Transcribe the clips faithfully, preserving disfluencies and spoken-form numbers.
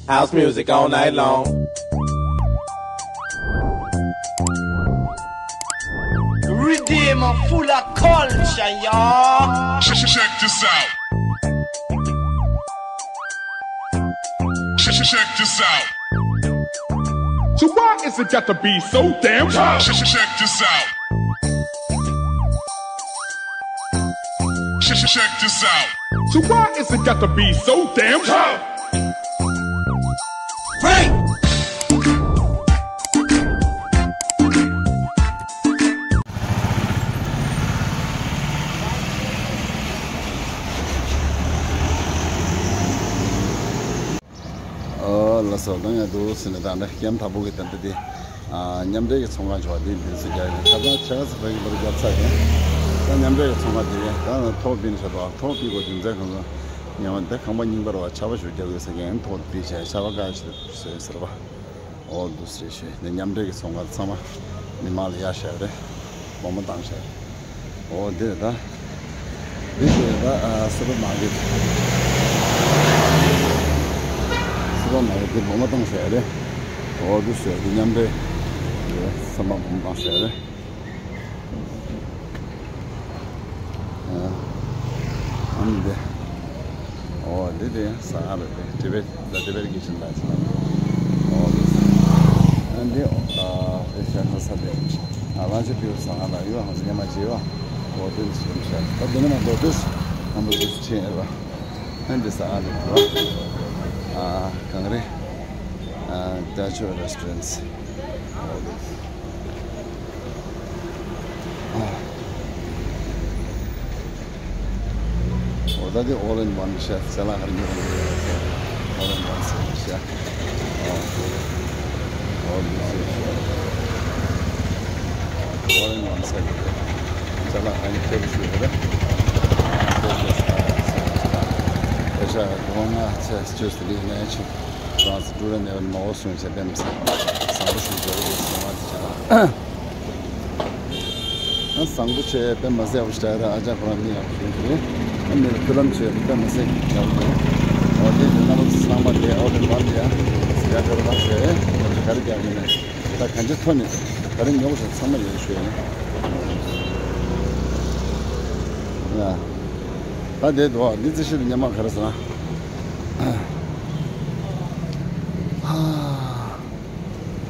House music all night long. Redeem full of culture, y'all. Check, check, check this out. Check, check, check this out. So why is it got to be so damn tough? Check, check, check this out. Check, check, check this out. So why is it got to be so damn tough? Break! ཨོ་ལགས་སོ། གང་ཡང་འདུག་ཟེར་ནས་ད་ནི་སྐྱེམས་དང་པོ་གི་ད་ལྟ་དེ། ཨ། མཉམ་འབྲེལ་གྱི་ཚོང་ཁང་ཆོག་དེ་འདི་ཚོ་རྒྱག་ཡིན། ཁ་སང་ཆ་ཚ་ཕ་གི་པར་རྒྱབ་ཚར་ཡིན། ད་མཉམ་འབྲེལ་གྱི་ཚོང་ཁང་དེ་ད་ཐོག་པིན་ཤ་དོ་ཐོག་པི་གོ་རྒྱུ་མཚན་གང་ག་ཉེ་བ་འདི་ཁང་པ་རྙིང་པ་ར་བ་ཆར་པ་ཞུ་རྒྱག་ཡོད་ཟེར་མཁན་ཐོག་པི་བྱས་ཆར་པ་ག་ཞིག་བཟོས་ཟེར་བ། ཨོ་འདུག་སེ་ཞེས་ནས་མཉམ་འབྲེལ་གྱི་ཚོང་ཁང་ཚང་མ་མི་མང་ལ་ཡར་བཞག་རེད། སྒོ་མོ་བཏང་བཞག་རེད། ཨོ་འདི་རེད་ད། འདི་ཞེས་ད་ཨ་སུ་པར་མར་ཀེཊ། སུ་པར་མར་ཀེཊ་འདི་སྒོ་མོ་བཏང་བཞག་རེད། ཨོ་འདུག་སེ་འདི་མཉམ་འབྲེལ་རེད། ཚང་མ་སྒོ་མོ་བཏང་བཞག་རེད། ཨ་ནི་འདི། ཨོ་འདི་དེ་ཟ་ཁང་རེད་དེ། ཊི་བེཊ་ད་ཊི་བེཊ་ཀི་ཆན་ལ་ཟེར། ཨོ་འདི། ཨ་འདི་ཨ་དེ་ཤ་ཁ་ས་དེ། ཨ་ལ་ཅི་པིའུ་ཟ་ཁང་ལ་ཡོད། ཧང་སི་ཉི་མ་བྱེད་ཡོད། ཨོ་དེ་འདི་ཤ་ད་འདི་ནི་མ་འགྲོ་དུས་ཨ་མ་དུས་ཆེན་ཡོད་པ། ཨ་འདི་ཟ་ཁང་རེད་དེ། ཨ་གང་རེད། ཨ་ཏ་ཆོ་རེ་སི་ཊོ་རན་ཊི། ཨོ་འདི། འོ་ད་དེ་all in one ཤ་ཟ་ལ་ཧར་ཉོ་གི་ཡོད་རེད། All in one ཟ་ཤ། ཨོ་འདི་ཟ་ཤ། All in one ཟ་གི་རེད། ཟ་ལ་ཧར་ཉོ་ཁྱེར་ཤུ་རེད། ཨེ་ཤ་དགོང་ང་ཚེ་བཅོས་སུ་ལི་ནས་ཆུ། ཁོ་རང་ཚོ་ཀྲུའུ་རེན་ནས་མ་འོ་སོང་བྱས་པས་མི་ཚེ་བཟང་པོ་ཞིག་འགྲོ་གི་རེད་གསང་བ་འདི་བྱེད་དང་། ཨ་བཟང་པོ་བྱས་པས་མ་ཚད་ཡག་པོ་ཞིག་རེད། ཨ་ཅག་ཁོ་རང་མི་ཡག་པོ་ཞིག་རེད། ཨ་མི་ལ་མཐུན་ལམ་བྱས་པས་མ་ཚད་ཡག་པོ་རེད། འོ་དེ་འདི་རྣམ་པ་ཚོ་ཚང་མ་དེ་ཨོ་ལེན་ཝན་ལ་ཡ་ཟི་ག་ཏེ་རོ་ལགས་ཞོལ་ཡ་ག་རེ་རྒྱག་གི་ནས་ད་གང་ཅི་ཐོན་ནས་ག་རེ་ཉོ་དགོས་ཚང་མ་ཡོད་ཞོལ་ཡ། ད་དེ་འདུག་འདི་རྩི་ཤིང་དེ་སྙེ་མ་ག་རེ་ཟེར་ན།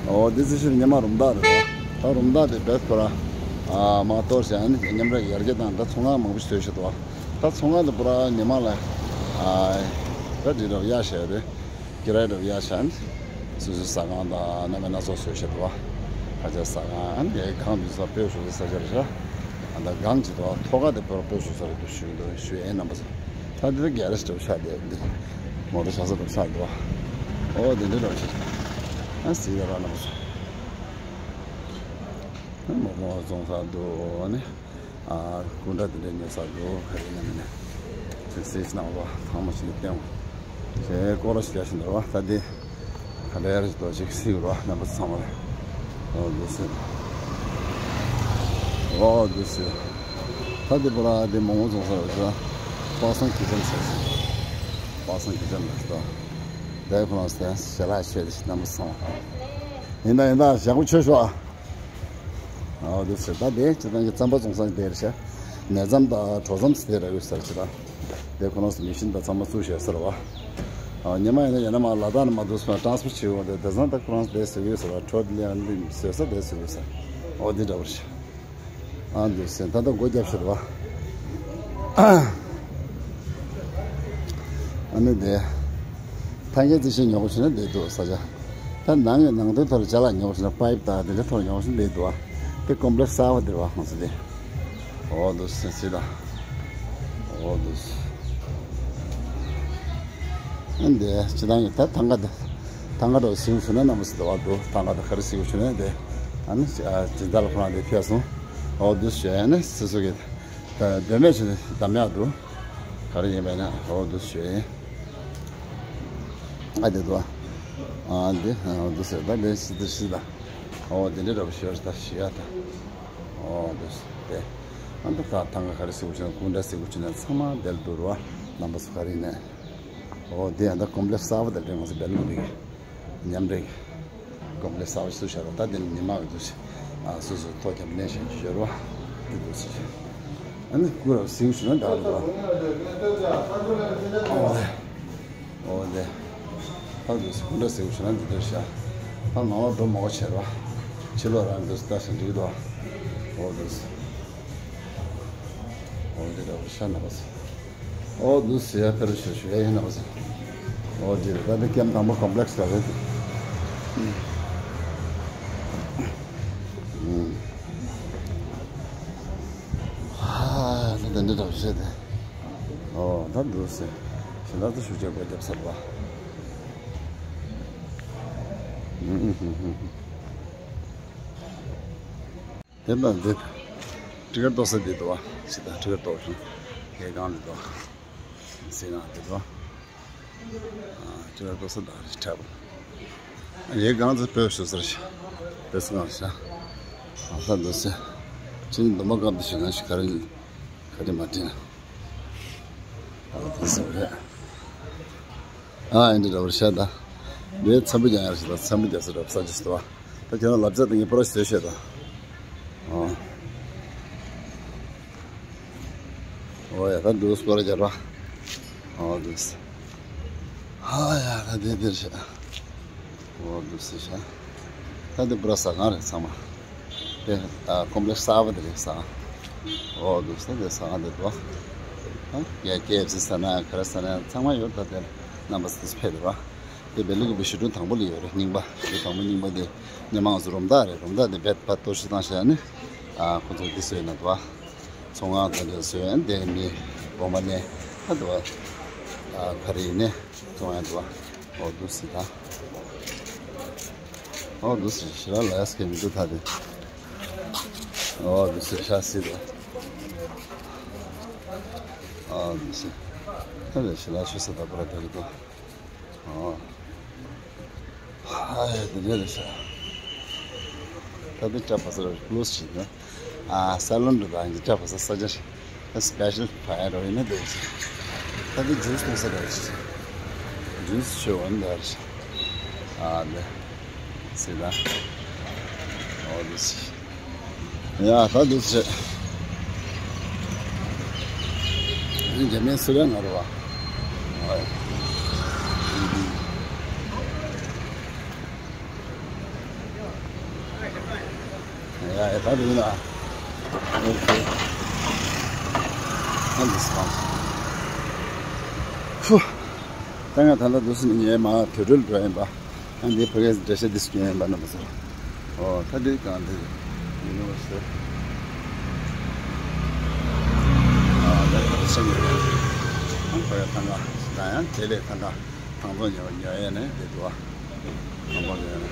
ཨོ་འདི་རྩི་ཤིང་སྙེ་མ་རུམ་བཏགས་རེད་པ། ད་རུམ་བཏགས་དེ་བེད་ཁོ་ར་ཨ་མ་གཏོར་བྱས་ཨ་ནི་མཉམ་ར་ཡར་རྒྱས་བཏང་། ད་ཚོང་ཁང་མང་པོ་ཞིག་བཟོས་ཤག་འདུག་ད་ཚོང་ཁང་དེ་པུ་ར་སྙེ་མ་ལ་ཨ་ད་འདི་འདྲ་ཡ་བྱས་རེད། ཀི་རའི་འདྲ་ཡ་བྱས་ཨ་ནི་སོ་སོའི་ཟ་ཁང་དང་གནམ་མེད་སྣ་ཚོགས་བཟོས་ཤག་འདུག་ཁ་ཆེ་ཟ་ཁང་ཨ་ནི་གང་འདི་ཚོ་སྤོས་བཟོ་ས་ཆ་རེད་ཤག་ཨ་ད་གང་ཅི་འདུག་ཐོག་ཁ་དེ་པུ་ར་སྤོས་བཟོ་ས་རེད་འདུག་ཞུས་འདུག་ཞུས་ཨེ་རྣམ་པ་ཚོ། ད་འདི་ད་ག་རེ་འདྲ་ཆགས་བསྡད་འདི། མོ་ཊ་ཆགས་ས་འདྲ་ཆགས་འདུག་ཨོ་འདི་འདྲ་འདྲ་ཆགས། ཨ་སི་ཡ་ར་རྣམ་པ་ཚོ། མོག་མོག་བཙོང་ས་འདུག་ཨ་ནི། ཨ་སྐུ་འདྲ་འདི་འདྲ་ཉོ་ས་འདུག་ཧ་རི་ན་མི་ནི། ཅིག་སེ་སྣང་བ་ཐང་མ་ཞིག་བསྟན། ཞེས་སྐོར་ར་ཞིག་རྒྱག་བཞིན་འདུག་བ། ད་འདི་ག་འདྲ་ཡར་ཞིག་འདུག་ཅིག་སི་ཡོད་ར་རྣམ་པ་ཚང་མ་ལ། ཨོ་འདུག་སེ། ཨོ་འདུག་སེ། ད་འདི་པུ་ར་འདི་མོག་མོག་བཙོང་ས་རེད་ཤག་པ་སངས་ཀི་ཅན་ཟེར། པ་སངས་ཀི་ཅན་ལ་ཟེར། འདི་ཁོ་རང་ཟེར་ཞལ་ལག་མཆོད་དེ་རྣམ་པ་ཚང་མ། ཡིན་ད་ཡིན་ད་ཞག་པོ་མཆོད་ཤོག་ཨ། ཨོ་འདུག་སེ། ད་དེ་སྤྱིར་བཏང་གི་རྩམ་པ་བཙོང་ས་དེ་རེད་ཤག་ནས་རྩམ་དང་གྲོ་རྩམ་ཟེར་དེ་ར་ཡོད་ས་རེད་ཤག་ད་དེ་ཁོ་རང་ཚོ་མི་ཤིན་དང་ཚང་མ་བཙུགས་བཞག་ས་རེད་པ། ཨ་ཉི་མ་ཡིན་ན་ཡིན་ན་མ་ལ་དྭགས་ནས་མ་འདུག་སེ་ཊ་རན་སི་ཕར་བྱེད་འོང་དེ་དེང་སང་ད་ཁོ་རང་ཚོ་དེ་ཟེར་གི་ཡོད་ས་རེད་པ། གྲོ་དེ་ལེན་ཨ་ནི་བཟོས་ས་དེ་ཟེར་གི་ཡོད་ས་རེད། ཨོ་འདི་འདྲ་པོ་རེད་ཤག་ཨ་འདུག་སེ། ད་ལྟ་སྒོ་རྒྱབ་ཤག་རེད་པ། ཨ་ནི་དེ། ཐང་གའི་རྩི་ཤིང་ཉོ་དགོས་བྱུང་ན་འདི་འདུག་ས་ཆ། ད་ནང་གི་ནང་དོན་ཐོག་ལ་ཅ་ལག་ཉོ་དགོས་བྱུང་ན་པའིབ་དང་དེ་འདྲ་ཐོག་ཉོ་དགོས་བྱུང་ན་འདི་འདུག་ཨ། དེ་ཀོམ་པི་ལེགས་གསར་པ་འདི་རེད་པ་ང་ཚོ་དེ། ཨོ་འདུག་སེ་སི་ད། ཨོ་འདུག་སེ། ཨ་འདི་སྤྱིར་བཏང་གི་ད་ཐང་ག་དེ། ཐང་ག་འདྲ་བོ་ཟེར་དགོས་བྱུང་ན་རྣམ་པ་ཚོ་འདི་པར་འདུག་ཐང་ག་དེ་ག་རེ་ཟེར་དགོས་བྱུང་ན་དེ། ཨ་ནི་ཨ་སྦྱིན་བདག་ལགས་ཁོ་རང་དེ་ཕེབས་སོང་། ཨོ་འདུག་སེ་ཨ་ནི་སོ་སོ་གི། ད་བེད་མེད་བྱས་ནས་བདམས་ཡག་འདུག་ག་རེ་ཡིན་པས་ན་ཨོ་འདུག་ཞུ་ཡིན། ཨ་དེ་འདུག་ཨ་འདི་ཨོ་འདུག་ཟེར་ད་འདི་ཤི་འདི་ཤི་ད། ཨོ་དེ་འདྲ་འདྲ་པོ་ཞུ་ཡ་ད་ཞུ་ཡ་ད། ཨོ་འདུག་ཟེར་ཏེ། ཨ་འདི་ད་ཐང་ག་ག་རེ་ཟེར་དགོས་བྱུང་ན་སྐུ་འདྲ་ཟེར་དགོས་བྱུང་ན་ཚང་མ་དེར་འདུག་རོ། རྣམ་པ་ཚོ་ག་རེ་ཡིན་ནས། ཨོ་དེ་ཡང་ད་ཀོམ་པི་ལེགས་གསར་པ་དེ་འདྲ་ང་ཚོ་སྦེལ་ཀོབ་ཀྱི་མཉམ་འབྲེལ་གྱི་ཀོམ་པི་ལེགས་གསར་པ་ཞིག་བཟོས་བཞག་རོགས། ད་དེ་ནི་མི་མང་གི་འདུག་ཟེར། ཨ་སོ་སོ་ཐོག་རྒྱབ་ནས་བཞེངས་ཀྱི་ཡོད་རོགས། དེ་འདུག་ཟེར། ཨ་ནི་སྐུ་ར་ཟེའུ་ཞུ་ན་འདྲ་རོགས། ཨོ་དེ། ཨོ་དེ། ད་འདུག་ཟེར་སྐུ་འདྲ་ཟེའུ་ཞུ་ན་འདི་འདྲ་བཞག་ད་ནང་ལ་འགྲོ་མོ་བྱེད་རོགས། ཕྱི་ལོགས་རང་འདུག་ཟེར་ད་ཞིག་འགྲིག་འདུག་ཨོ་འདུག་ཟེར། ཨོ་དེ་འདྲ་བོ་ཤ་ན་བ་ཟེར། ཨོ་འདུག་ཟེར་ཡ་ཕེ་རུ་ཤོ་ཤོ་ཡ་ཡིན་ན་བ་ཟེར། ཨོ་དེ་རེད། ད་དེ་ཀེམ་དང་པོ་ཀོམ་པི་ལེགས་ལ་རེད། ཨུམ། ཧ་ད་དེ་འདྲ་འདྲ་བོ་བཤད་དེ། ཨོ་ད་འདུག་ཟེར། ཞེ་ལ་ད་ཤུགས་རྒྱག་པ་རྒྱབ་ཚར་བ། ཨུམ་ཨུམ་ཨུམ་ཨུམ། དེ་ལ་འདི། ཊི་ཀེ་ཊི་གཏོང་ས་འདི་འདུག་བ། ཅི་ད་ཊི་ཀེ་ཊི་གཏོང་ཤིང་། ཡལ་ག་འདི་འདུག་བ། ཟས་ཁང་འདི་འདུག་བ། ཊི་ཀེ་ཊི་གཏོང་ས་ད་རེ་ཁྲབ། ཡལ་ག་ཚོ་སྤོས་ཞུ་ཟེར་ཤག་སྤོས་སྒང་ཤག་ཨ་ས་འདུག་ཟེར། ཅི་ནི་འདུག་མ་སྐབས་འདི་ཞུ་ན་ཞིག་ག་རེ་ག་རེ་མ་དྲན། ཨ་འདི་ཟེར་རེད། ཨ་ཨེ་འདྲ་འདྲ་བར་བཤད་ད། འདི་ཚན་པོ་རྒྱག་ཡར་ཞིག་ད་ཚན་པོ་རྒྱག་ས་འདྲ་ས་ཅིག་ཏོ། ད་ཁྱེད་རང་ལབ་ཚད་ད་ངས་པོ་ར་ཞིག་བཤད་ད། ཨོ། ཨོ་ཡ་ད་འདུག་སྐོར་རྒྱག་ར། ཨོ་འདུག་ཨ་ཡ་ད་འདི་འདིར་བཤད། ཨོ་འདུག་སེ་བཤད། ད་འདི་པོ་ར་ཟ་ཁང་རེད་ཚང་མ། དེ་ཨ་ཀོམ་པི་ལེགས་གསར་པ་དེ་རེད་ཟ། ཨོ་འདུག་སེ་དེ་ཟ་ཁང་དེ་འདུག་ཨ་ཡ་ཀེ་ཨེཕ་སི་ཟ་ན་ག་རེ་ཟ་ན་ཚང་མ་ཡོད། ད་དེ་རྣམ་པ་སིས་ཕེ་དེ་ར། དེ་སྦེལ་ཀོབ་ཀྱི་བཞི་སྒྲུང་དང་པོ་ལ་ཡོད་རེད། རྙིང་པ་དེ་དང་པོ་རྙིང་པ་དེ་སྔོན་མ་ང་ཚོ་རོམ་ཐང་རེད། རོམ་ཐང་དེ་བེད་པ་གཏོར་བཤིག་བཏང་བཞག་ནས་ཨ་ཁོ་ཚོ་འདི་བཟོས་ན་འདུག་ཨ། ཚོང་ཁང་དེ་འདྲ་བཟོས་ཡང་དེ་མི་སྒོ་མ་ནས་ད་འདུག་ཨ། ཨ་ག་རེ་ཡིན་ནས་བཙོང་ཡང་འདུག་ཨ། ཨོ་འདུག་སེ་ད། ཨོ་འདུག་སེ་ཞེ་དྲག་ལ་ཡ་སྐད་མི་འདུག་ད་དེ། ཨོ་འདུག་སེ་ཤ་སི་ད། ཨོ་འདུག་སེ། ད་དེ་ཞེ་དྲག་ཆུ་ས་ད་པོ་ར་དེ་རེད་འདུག་ཨོ། ཧ་ཡ་དེ་འདྲ་རེད་ཤག་ད་དེ་ཅ་བ་ས་ར་ཀློ་སི་བྱེད་ན། ཨ་ས་ལོན་འགྲོ་ད་ཡིན་ཅ་བ་ས་ས་ཆ་ཞིག་ད་སི་པེ་ཤལ་ཕ་ཡ་རོ་ཡིན་ན་དེ་ཞིག་ད་དེ་ཇུས་གཏོང་ས་ར་ཞིག་ཇུས་ཆོས་འོན་ད་རེད་ཤག་ཨ་ལེ། སི་ད། ཨོ་དེ་ཞིག་ཡ་ད་འདུག་སེ་བྱས། འདི་རྒྱ་མིའི་སི་ར་ང་རེད་བ། ཨོ་ཡ། ཡ་ཡ་ད་འདུག་ན། ཨོ་ཁེ། ཨ་འདི་སི་ཧྥུ། ད་ང་ད་ལྟ་འདུག་སེ་ངས་མ་དུད་འགྲོ་འགྲོ་ཡིན་པ། ཨ་འདི་ཕ་གིའི་འགྲེལ་བཤད་འདི་སྐྱོན་ཡིན་པ་རྣམ་པ་ཚོ། ཨོ་ད་འདི་གང་འདི་ཡིན་ནོ་ཟེར། ཨ་ད་འགྲེལ་བཤད་ཡིན། ཨ་ཕ་གི་ཐང་ག་ད་ཡང་དེ་ལས་ཐང་ག་ཐང་ཐོག་ཉོ་ཉོ་ཡས་ནས་འདི་འདུག་ཨ། ཐང་ཐོག་ཉོ་ཡས་ནས།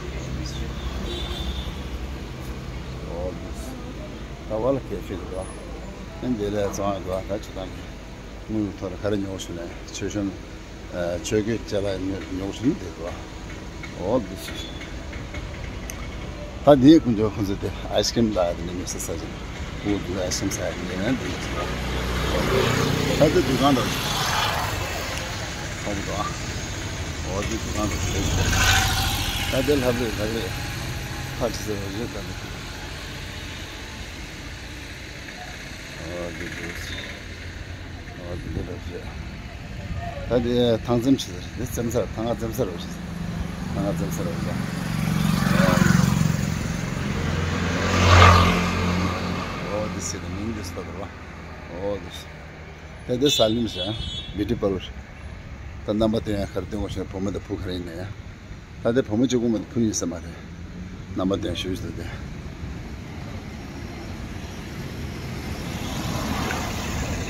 ཨོ་འདི་ད་བ་ལ་ཀེ་ཧྥེ་འདུག་ཨ། ཨ་འདི་ལས་བཙོང་ཡས་འདུག་ཨ། ད་ཅི་ད་ནི་དངུལ་ཐོག་ལ་ག་རེ་ཉོ་བྱུང་ནས་ཆོས་གཞུང་། ཨ་ཆོས་གོས་ཅ་ལག་ཉོ་ཉོ་བཞིན་བསྡད་འདུག་ཨོ་འདི་ཞིག་ད་འདི་ཀུན་སྤྱོད་ཁོང་ཚོས་དེ་ཨའི་སི་ཀྲིམ་ལ་དེ་ནས་ཉོ་ས་ས་ཅིག་ཨོ་འདི་ཨའི་སི་ཀྲིམ་ཟ་ཡ་དེ་ནས་འདི་ཉོ་ས། ད་དེ་འདུ་ཁང་འདྲ་ཞིག་མཐོང་གི་འདུག་ཨོ་འདི་འདུ་ཁང་འདྲ་ཞིག་རེད། ད་དེ་ལྷབ་རེད་ལྷབ་རེད། ཕར་ཅི་ཟེར་བ་རེད་ད་འདི། ཨོ་འདི་འདུག་ཨོ་འདི་འདི་རེད་ཤག་ད་འདི་ཐང་འཛེམ་ཆེ་ཟེར། འདི་འཛེམ་ས་རེད། ཐང་ང་འཛེམ་ས་རེད་ཤག་ཐང་ང་འཛེམ་ས་རེད་ཤག་ཨོ་འདི་ཟེར་ནས་མིང་འདི་ཟེར་བ་རེད་བ། ཨོ་འདི་ཟེར། ད་འདི་ས་ལིམ་ཤག་བི་ཏི་པལ། ད་རྣམ་པ་སྟོན་ཡ་ག་རེ་སྟོན་དགོས་ཤེས་བུ་མོ་དང་བུ་ག་རེ་ཡིན་ན་ཡང་། ད་དེ་བུ་མོ་གཅིག་པུ་མ་གཏོགས་བུ་ཡིན་ས་མ་རེད། རྣམ་པ་དེ་ཞུས་ཏེ་དེ།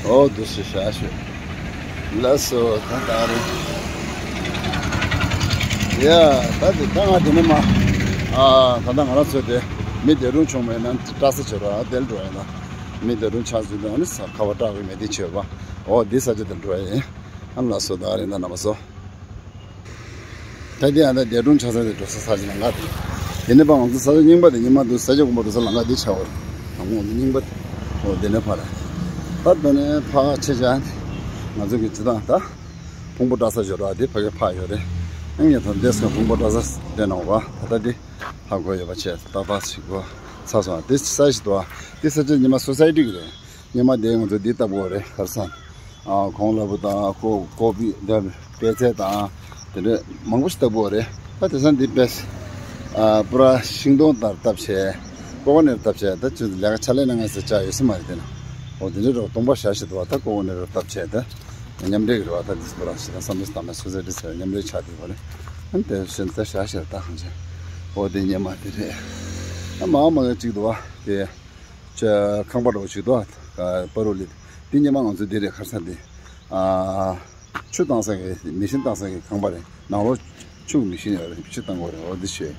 ཨོ་འདུག་སེ་བཞག་ཤོད། ལགས་སོ་ད་ད་རེད། ཡ་ད་དེ་ད་ང་དེ་ནས་མ། ཨ་ད་ད་ང་རང་ཚོ་དེ་མི་སྡེ་དྲུང་ཆུང་མའི་ནང་དེ་བཀྲ་ཤིས་བྱེད་རོགས་དེ་ལ་འགྲོ་ཡ་ན། མི་སྡེ་དྲུང་ཆགས་ཚུལ་དང་ནི་ས་ཁ་བ་བཀྲ་བའི་མེ་དེ་བྱེད་པ། ཨོ་འདི་ས་ཆ་དེ་འགྲོ་ཡ་ཡིན། ཨ་ལགས་སོ་ད་རེད་ད་རྣམ་པ་ཚོ། ད་དེ་ཡང་ད་སྡེ་དྲུང་ཆགས་ས་དེ་འགྲོ་ས་ས་ཆ་ལ་ང་དེ། དེ་ནས་ཕར་ང་ཚོ་ས་ཆ་རྙིང་པ་དེ་རྙིང་མ་འདུག་ས་ཆ་དགོན་པ་འགྲོ་ས་ལ་ང་དེ་ཆགས་འོ། དང་པོ་རྙིང་པ་དེ། འོ་དེ་ནས་ཕར། ད་དེ་ནས་ཕར་ཆེ་ཆེ་ང་ཚོ་གི་ཇི་ལྟར་ད། ཕུང་པོ་བཀྲ་ས་ཞོར་བ་དེ་ཕ་གི་ཕ་ཡོད་རེད། ཨང་ཡང་ཐོན་དེ་སོང་ཕུང་པོ་བཀྲ་ས་བསྟན་གནང་བ་ད་ལྟ་དེ་ཧ་གོ་ཡོད་པ་བྱས་ཏག་ཏག་ཞིག་གོ་ཚ་སོང་དེ་ས་ཞིག་ཏུ་བ་དེ་ས་ཆ་ཉི་མ་སོ་སའི་ཊི་གི་རེད། ཉི་མ་དེ་ང་ཚོ་འདི་ལྟ་བུ་རེད་ཁར་སང་། ཨ་གོང་ལ་བུ་དང་ཀོ་ཀོ་པི་དེ་པད་ཚལ་དང་དེ་འདྲ་མང་པོ་ཞིག་ལྟ་བུ་རེད། ད་དེ་སང་འདི་པད་ཨ་པུ་ར་ཤིང་སྡོང་ལྟར་བཏབ་བྱས་ཀོ་ཀོ་ནེར་བཏབ་བྱས་ད་ཅི་ལས་ཀ་ཕྱག་ལས་གནང་ངེས་སུ་བཅར་ཡོད་ས་མ་རེད་དེ་ན། འོ་དེ་འདྲ་རོགས་སྟོང་པ་བཞག་ཞིག་འདུག་བ། ད་ཀོ་ཀོ་ནེར་བཏབ་བྱས་ད་མཉམ་འབྲེལ་གི་རེད་བ། ད་འདི་པུ་ར་ཤི་དང་བསམ་བློ་བཏང་ན་སོ་སའི་ཊི་ཟེར་མཉམ་འབྲེལ་ཆགས་བསྡད་པ་རེད། ཨ་ནི་དེ་བཞིན་ད་བཞག་ཞིག་ད་གང་བྱས། འོ་དེ་ཉི་མ་དེ་རེད། ཨ་མ་མ་གི་གཅིག་འདུག་བ་དེ། ཁང་པ་འདྲ་བོ་ཞིག་འདུག་ཨ། པ་རུ་ལི། འདི་ཉི་མ་ང་ཚོ་འདི་རེད་ཁར་ས་འདི། ཨ། ཆུ་བཏང་ས་གི་མི་ཤིན་བཏང་ས་གི་ཁང་པ་རེད། ནང་ལོགས་ཆུ་གི་མི་ཤིན་ཡོད་རེད། ཆུ་བཏང་དགོས་རེད། འོ་འདི་བྱས།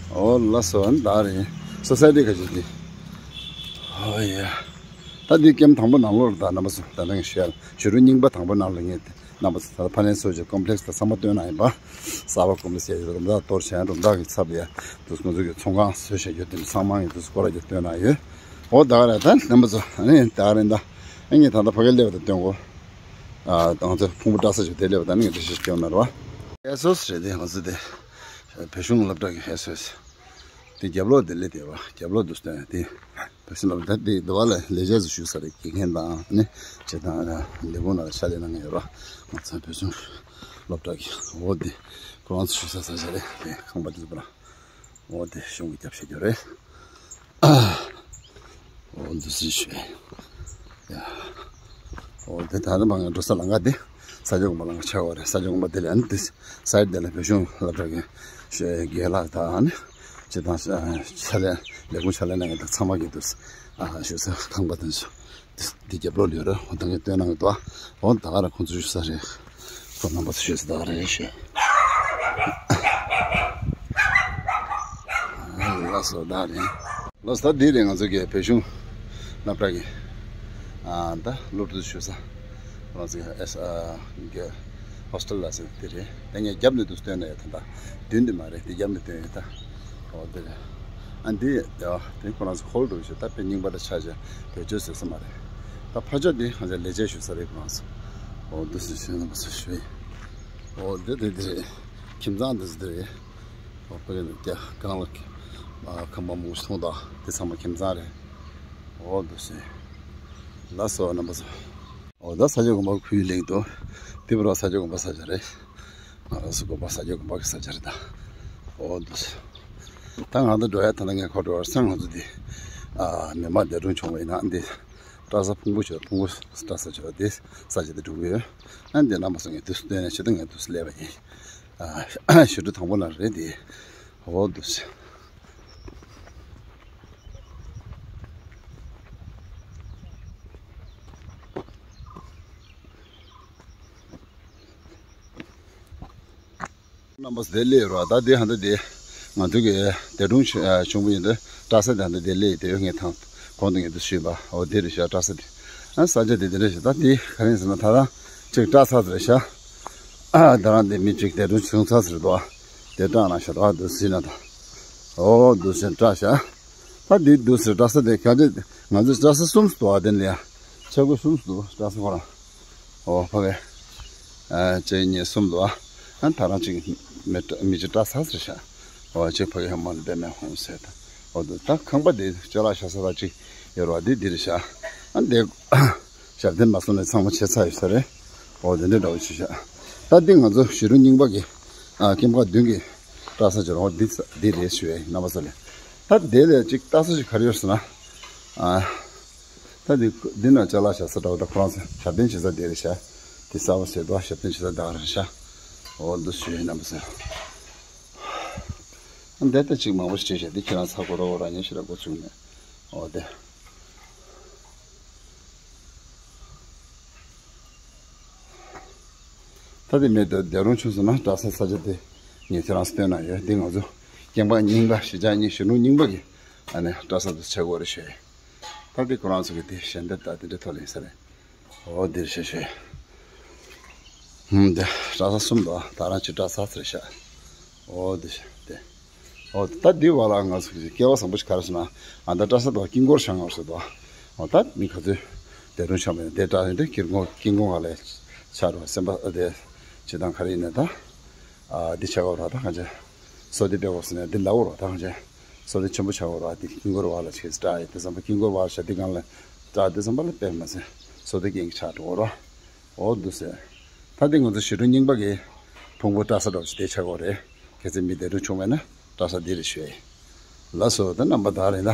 འོ་ལགས་སོ་ཨ་ནི་ད་རེད། སོ་སའི་ཊི་ག་ཅིག་འདི། འོ་ཡ། ད་འདི་ཀེམ་དང་པོ་ནང་ལོགས་རེད། ད་རྣམ་པ་ཚོ་ད་ནང་ཞུ་ཡ་ཞུ་རུ་རྙིང་པ་དང་པོ་ནང་ལ་ངས་དེ། རྣམ་པ་ཚོ་ད་ལྟ་ཕ་ལན་སོ་ཇི་ཀོམ་པི་ལེགས་དང་ཚང་མ་སྟོན་གནང་ཡིན་པ། གསར་པ་ཀོམ་པི་ལེགས་ཡོད་རུམ་བདག་གཏོར་བྱས་རུམ་བདག་གི་ཚབ་ཡ་དུས་ང་ཚོ་གི་ཚོང་ཁང་བཟོས་བཞག་ཡོད་དེ་ཚང་མ་ཡིན་དུས་སྐོར་ར་གྱི་སྟོན་གནང་ཡོད། འོ་ད་ག་ར་ད་རྣམ་པ་ཚོ་ཨ་ནི་ད་ག་ར་ད་ཨ་ནི་ད་ལྟ་ཕ་གི་སླེབས་པ་ད་སྟོན་གོ་ང་ཚོ་ཕུང་པོ་བཀྲ་ས་ཞིག་དེ་སླེབས་པ་ད་ནི་ངས་དེ་ཞིག་སྟོན་ན་ར་བ། ཨེ་སོ་སི་རེད་དེ་ང་ཚོ་དེ་བོད་གཞུང་སློབ་གྲྭ་གི་ཨེ་སོ་སི། དེ་རྒྱབ་ལོགས་དེ་སླེབས་དེ་བ་རྒྱབ་ལོགས་དུ་སྟོན་དེ། བོད་སེམས་ལ་ད་དེ་འདི་བ་ལ་ལས་བྱེད་ཚོ་ཞུ་ས་རེད། དགེ་རྒན་དང་ནི་བྱེད་སྟངས་ལས་ཁུངས་ནང་ལ་ཕྱག་ལས་གནང་མཁན་ཡོད་ར། ང་ཚོ་བོད་གཞུང་སློབ་གྲྭ་གི་འོ་དེ་ཁོ་རང་ཚོ་ཞུ་ས་ས་ཆ་རེད། དེ་ཁང་པ་དེ་ཚོ་པ་ར་འོ་དེ་གཞུང་གི་རྒྱབ་བྱེད་རྒྱུ་རེད། འོ་འདུ་སྲི་ཞུ་ཡ། འོ་དེ་ད་ནི་མ་ང་འགྲོ་ས་ལམ་ཁ་དེ་ས་ཆ་གོང་མ་ལམ་ཁ་ཆགས་པ་རེད། ས་ཆ་གོང་མ་དེ་ལ་ཨ་ནི་དེ་ས་ཡ་དེ་ལ་བོད་གཞུང་སློབ་གྲྭ་གི་དགེ་ལགས་དང་ཨ་ནི། སྤྱི་དང་ཕྱག་ལས་ལས་ཁུངས་ཕྱག་ལས་གནང་མཁན་དང་ཚང་མ་གི་འདུག་ཨ་ཞུ་ས་ཁང་པ་དང་ཚོ་འདི་རྒྱབ་ལོགས་ལ་ཡོད་རེད། འོ་ད་ངས་སྟོན་གནང་གི་འདུག་འོ་ད་ག་ར་ཁོང་ཚོ་ཞུ་ས་རེད། ཁོ་རྣམ་པ་ཚོ་ཞུ་ས་ད་ག་ར་རེད་ཞུ། ལགས་སོ་ད་རེད། ལགས་སོ་ད་འདི་རེད་ང་ཚོ་གི་བོད་གཞུང་སློབ་གྲྭ་གི་ཨ་ད་སློབ་ཕྲུག་ཞུ་ས། ང་ཚོ་གི་ཨེ་ས་ཨ་གི་ཧོ་སི་ཊེལ་ལ་ཟེར་དེ་རེད། ད་ངས་རྒྱབ་ནས་འདུག་སྟོན་ན་ཡོད་ད། ད་མདུན་དེ་མ་རེད། དེ་རྒྱབ་ནས་སྟོན་ཡོད་ད། འོ་དེ་རེད། ཨ་འདི་ཡ་དེ་ཁོ་རང་ཚོ་ཧོལ་འགྲོ་ཞེས་ད་དཔེ་རྙིང་པ་འདྲ་ཆགས་ཤག་བེད་སྤྱོད་བཟོས་ས་མ་རེད། ད་ཕར་ཕྱོགས་འདི་ང་ཚོ་ལས་བྱེད་ཞུ་ས་རེད་ཁོ་རང་ཚོ། འོ་འདུག་སེ་བྱས་ན་མ་སུ་ཞུ་ཡི། འོ་འདི་འདི་འདི་རེད། ཁྱིམ་ཚང་འདི་ཚོ་འདི་རེད། འོ་དཔེ་རེད་འདུག་རྒྱ་གང་ལ་ཁ་ཁང་པ་མང་པོ་ཞིག་མཐོང་དང་དེ་ཚང་མ་ཁྱིམ་ཚང་རེད། འོ་འདུག་སེ། ལགས་སོ་རྣམ་པ་ཚོ། འོ་ད་ས་ཆ་དགོན་པ་ཁུལ་གླིང་དུ་དེ་བར་ས་ཆ་དགོན་པ་ས་ཆ་རེད། ང་རང་ཚོ་དགོན་པ་ས་ཆ་དགོན་པ་གི་ས་ཆ་རེད་ད། འོ་འདུག་སེ། ད་ང་ད་འགྲོ་ཡ་ད་ལྟ་ངས་ཁོ་འགྲོ་བར་སང་ང་ཚོ་འདི་ཨ་མི་མང་འདས་གྲོངས་བྱུང་བ་ཡིན་ན་འདི་བཀྲ་ས་ཕུང་པོ་ཆོས་ཕུང་པོ་བཀྲ་ས་ཆོས་འདི་ས་ཆ་འདི་འགྲོ་གི་ཡོད། ཨ་འདི་རྣམ་པ་ཚོ་ངས་དུས་སུ་སྟོན་ནས་ཆེད་དུ་ངས་དུས་སུ་སླེབས་པ་ཡིན། ཨ་ཞུ་དུས་དང་པོ་ན་རེད་འདི། འོ་འདུག་སེ། རྣམ་པ་དེ་སླེབས་རོགས། ད་དེ་ཧ་ད་དེ་ང་ཚོ་གི་འདས་གྲོངས་ཆུང་པོ་ཡིན་དུས་བཀྲ་ས་དེ་ཧ་ད་དེ་སླེབས་དེ་ངས་ཐང་གོང་དུ་ངས་དུ་ཞུས་པ་འོ་དེ་རེད་ཤག་བཀྲ་ས་དེ་ཨ་ས་ཆ་དེ་དེ་རེད་ཤག་ད་དེ་ག་རེ་ཟེར་ན་ད་ད་ཅིག་བཀྲ་ས་རེད་ཤག་ཨ་ད་རང་དེ་མི་གཅིག་འདས་གྲོངས་བྱུང་ཚར་ཟེར་དོ་དེ་བཀྲ་ན་ཤག་ད་དུ་སྲིད་ན་ད་འོ་དུ་སྲིད་བཀྲ་ཤག་ད་འདི་འདུག་ཟེར་བཀྲ་ས་དེ་ག་འདྲ་ང་ཚོས་བཀྲ་ས་གསུམ་སུ་འདུག་ཨ་དེ་ལ་ཡ་ཆ་གོས་གསུམ་སུ་འདུག་བཀྲ་ས་ཁོ་རང་འོ་ཕ་གི་ཨ་གཅིག་གཉིས་གསུམ་འདུག་ཨ་ད་རང་གཅིག་མི་མི་གཅིག་བཀྲ་ས་ཟེར་ཤག་འོ་གཅིག་ཕ་གི་ཧ་མ་ལ་པད་མའི་ཧོང་ཟེར་ད་འོ་འདུག་ད་ཁང་པ་དེ་ཅ་ལག་བཞག་ས་ད་གཅིག་ཡོད་རེད་བ་དེ་འདི་རེད་ཤག་ཨ་འདི་ཞབས་བརྟན་མ་སོང་ནས་ཚང་མ་ཆད་ཚར་ཡོད་ས་རེད། འོ་དེ་འདྲ་འདྲ་བོ་ཅིག་ཤག་ད་འདི་ང་ཚོ་ཞི་རུ་རྙིང་པ་གི་ཨ་ཀེམ་ཁག་བདུན་གི་བཀྲ་ས་ཅིག་རེད། འོ་འདི་འདི་རེད་ཞུ་ཡ་ཡིན་རྣམ་པ་ཚོ་ལ། ད་དེ་ལས་ཅིག་བཀྲ་ས་ཅིག་ག་རེ་ཡོད་ཟེར་ན། ཨ་ད་འདི་འདི་ན་ཅ་ལག་བཞག་ས་འདྲ་བོ་ད་ཁོ་རང་ཚོ་ཞབས་བརྟན་བྱེད་ས་དེ་རེད་ཤག་དེ་གསར་པ་ཟེར་དུས་ཞབས་བརྟན་བྱེད་ས་ད་ག་རེད་ཤག་འོ་འདི་ཞུ་ཡ་ཡིན་རྣམ་པ་ཚོ། ཨ་འདི་ལྟ་ཅིག་མང་པོ་ཞིག་བྱས་བྱས་འདི་ཁྱེད་རང་ཚ་གོ་རོ་ར་ཉེ་ཞིག་ལ་འགོ་བཙུགས་ནས་འོ་དེ། ད་དེ་མེད་དུ་འདས་གྲོངས་བྱུང་སོང་ན་བཀྲ་ས་ས་ཆ་དེ་ངས་ཁྱེད་རང་ཚོ་སྟོན་ན་ཡོད། འདི་ང་ཚོ་སྐྱེམ་པ་རྙིང་པ་གཞིས་ཆགས་རྙིང་གཞིས་ལུང་རྙིང་པ་གི་ཨ་ནི་བཀྲ་ས་དེ་ཆགས་ཀྱི་ཡོད་རེད་ཞུ་ཡ། ད་དེ་ཁོ་རང་ཚོ་གི་དེ་ཞལ་འདེབས་དང་དེ་འདྲ་ཐོག་ལ་ཡིན་ས་རེད། འོ་འདིར་ཞུ་ཞུ་ཡ། ཧུམ་དེ་བཀྲ་ས་གསུམ་འདུག་ད་རང་ཅི་བཀྲ་ས་ཟེར་ཤག་འོ་འདི་ཞུ་དེ། འོ་ད་འདི་བ་ལ་ང་ཚོ་སྐལ་བ་བཟང་པོ་ཞིག་ག་རེ་ཟེར་ན་ཨ་ད་བཀྲ་ས་དང་དཀྱིལ་འཁོར་བཞེངས་ཡོད་ཟེར་དོ། འོ་ད་མི་ག་ཚོད་འདས་གྲོངས་བྱུང་བ་ཡིན་དེ་བཀྲ་ཡིན་དེ་དཀྱིལ་འཁོར་དཀྱིལ་འཁོར་ང་ལས་ཆགས་རོགས་སེམས་པ་ཨ་དེ་ བྱེད་སྟངས་ག་རེ་ཡིན་ན་ད། ཨ་འདི་བྱ་དགོས་ར་ད་གང་ཅི། སོ་དེ་སྤེལ་དགོས་ཟེར་ནས་འདི་ལབ་དགོས་ར་ད་གང་ཅི། སོ་དེ་ཆེན་པོ་བྱ་དགོས་ར་འདི་དཀྱིལ་འཁོར་བར་ལ་ཆེ་སི་ཏྲ་ཡི་དེ་ཙམ་པ་དཀྱིལ་འཁོར་བར་བྱ་འདི་སྒང་ལ་ཏྲ་འདི་ཙམ་པ་ལ་སྤེལ་མ་ཟེར། སོ་དེ་རྐྱེན་གྱི་ཆགས་འགྲོ་དགོས་ར། འོ་འདུག་ཟེར། ད་འདི་ང་ཚོ་ཞི་ཁྲོ་སྙིང་པ་གི་ཕུང་པོ་སྐྲ་ས་འདྲ་བོ་ཞིག་དེ་ཆགས་དགོས་རེད། གལ་སྲིད་མི་བདེ་སྒྲུབ་བྱུང་བས་ན། སྐྲ་ས་འདི་རེད་ཞུ་ཡ་ཡིན། ལགས་སོ་ད་རྣམ་པ་ད་རེད་ད།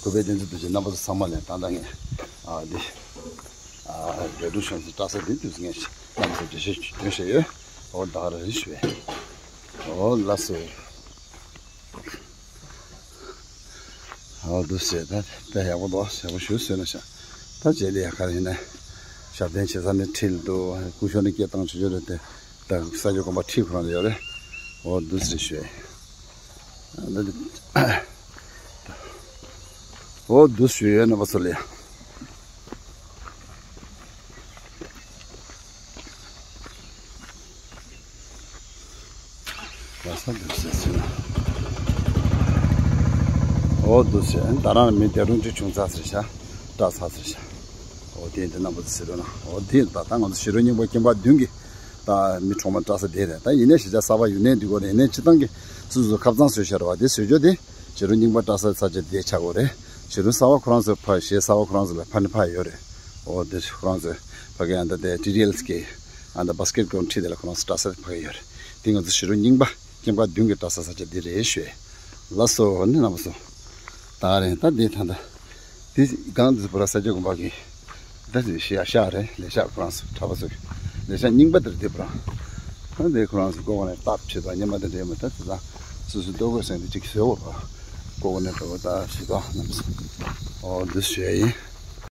གུས་པས་བསྟན་འཛིན་རྡོ་རྗེ་རྣམ་པ་ཚོ་ཚང་མ་ལ་ད་ལྟ་ངས་ཨ་འདི་ཨ་རེ་སྒྲུང་ཤོང་ཚེ་སྐྲ་ས་འདི་དུས་ངས་རྣམ་པ་ཚོ་འགྲེལ་བཤད་སྐྱོན་བཤད་ཡོད། འོ་ད་ག་རེ་ཞུ་ཡ་ཡིན། འོ་ལགས་སོ། ཨོ་འདུག་ཟེར་ད་དཔེ་ཡག་པོ་འདུག་ཟེར་བ་ཞུ་ཟེར་ན་ཤ། ད་རྗེས་ལ་ཡ་ག་རེ་ཡིན་ན། ཞབས་བརྟན་བྱེད་ས་ནས་ཁྲིད་འདུག་སྐུ་ཞབས་ནས་སྐད་བཏང་ཆོག་ཆོག་རེད་དེ། ད་ས་སྐྱ་དགོན་པ་ཁྲིད་ཁོ་རང་ཡོད་རེད། ཨོ་འདུག་ཟེར་ཞུ་ཡ། ཨོ་འདུག་ཞུ་ཡ་རྣམ་པ་ཚོ་ལ་ཡ། ལ་ས་འདུག་ཟེར་ཟེར་ན། ཨོ་འདུག་ཟེར་ད་རང་མི་དེ་རུང་ཅིག་བྱུང་ཚར་ཟེར་ཤག་སྐྲ་ཚར་ཟེར་ཤག་ཨོ་དེ་འདི་རྣམ་པ་ཚོ་ཟེར་རོ་ན། ཨོ་དེ་ད་ལྟ་ང་ཚོ་ཞི་ཁྲོ་སྙིང་པོ་སྐྱེ་འཕགས་བདུན་གྱི་ད་མི་གྲོག་མ་སྐྲ་ས་དེ་རེད། ད་ཡིན་ནའི་གཞིས་ཆགས་གསར་པ་ཡུན་ནན་འདི་གོ་རེད། ཡིན་ནའི་སྤྱི་བཏང་གི་སུ་སུ་ཁབ་གཙང་བཟོས་ཤར་བ་དེ་བཟོས་རྒྱུ་དེ། ཞི་ཁྲོ་སྙིང་པོ་སྐྲ་ས་ས་ཆ་དེ་ཆགས་དགོས་རེད། ཞི་ཁྲོ་གསར་པ་ཁོ་རང་ཚོའི་ཕ་གཞས་གསར་པ་ཁོ་རང་ཚོ་ལ་ཕ་ནི་ཕ་ཡོད་རེད། ཨོ་དེ་ཁོ་རང་ཚོའི་ཕ་གི་ཨ་འདྲ་དེ་ཊི་ཌི་ཨེལ་གི་ཨ་འདྲ་བ་སི་ཀེཊ་གོན་ཁྲིད་དེ་ལ་ཁོ་རང་ཚོ་སྐྲ་ས་ཕ་གི་ཡོད་རེད། དེ་ང་ཚོ་ཞི་ཁྲོ་སྙིང་པ་སྐྱེ་འཕགས་བདུན་གྱི་སྐྲ་ས་ས་ཆ་འདི་རེད་ཞུ་ཡ། ལགས་སོ་ནི་རྣམ་པ་ཚོ། ད་རེད་ད་འདི་ད་ལྟ། དེ་སྒང་དེ་བུ་ར་ས་སྐྱ་དགོན་པ་གི། ད་དེ་ཤ་ཤ་རེད་ལས་ཤ་ཁོ་རང་ཚོ་གྲྭ་པ་ཚོ་གི། ལས་ཤ་རྙིང་པ་དེར་དེ་བུ་ར། ད་དེ་ཁོ་རང་ཚོ་ཀོ་ཀོ་ནེ་ཊི་བཏབ་བྱེད་དང་ཉི་མ་དེ་འདྲས་མ་ད་དེ་ད། སོ་སོའི་ལྟོ་གོས་ཟེར་དེ་གཅིག་བཟོས་བ་ར། ཀོ་ཀོ་ནེ་ཊི་འགྲོ་བ་ད་བྱེད་དང་རྣམ་པ་ཚོ། ཨོ་འདི་བཟོས་ཡིན།